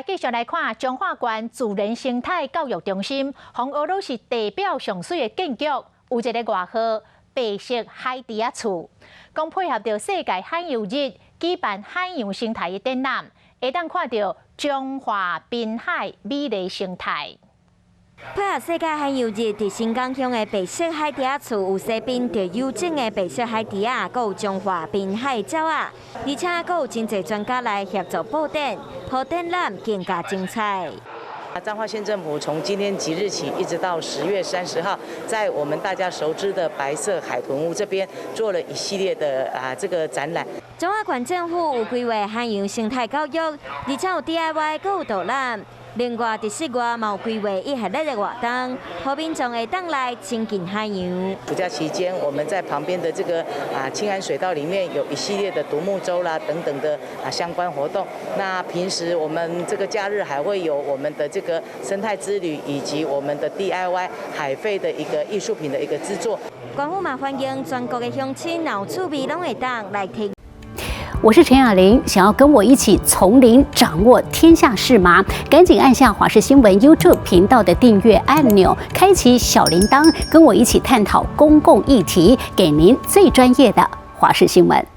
繼續來看彰化縣自然生態教育中心，予人學是地表上媠的建築，有一个外號白色海豬仔厝，講配合著世界海洋日舉辦海洋生態的展覽，會當看著彰化濱海美麗生態。配合世界海洋日，佇新港鄉的白色海豬仔厝有西濱特有種的白色海豬仔，閣有彰化濱海鳥仔，而且閣有真濟專家來協助佈展，予展覽更加精彩。彰化縣政府從今天即日起，一直到10月30號，在我們大家熟知的白色海豚屋這邊做了一系列的這個展覽。彰化縣政府有規劃海洋生態教育，而且有 DIY，閣有導覽。另外，佇室外嘛有規劃一系列的活動，予民眾會當來親近海洋。暑假期間，我們在旁邊的這個慶安水道裡面有一系列的獨木舟啦等等的相關活動。那平時我們這個假日還會有我們的這個生態之旅，以及我們的 DIY 海廢的一個藝術品的一個製作。縣府嘛歡迎全國的鄉親，若有趣味攏會當來體。我是陳雅玲，想要跟我一起從零掌握天下事嗎？趕緊按下華視新聞 YouTube 頻道的訂閱按鈕，開啟小鈴鐺，跟我一起探討公共議題，給您最專業的華視新聞。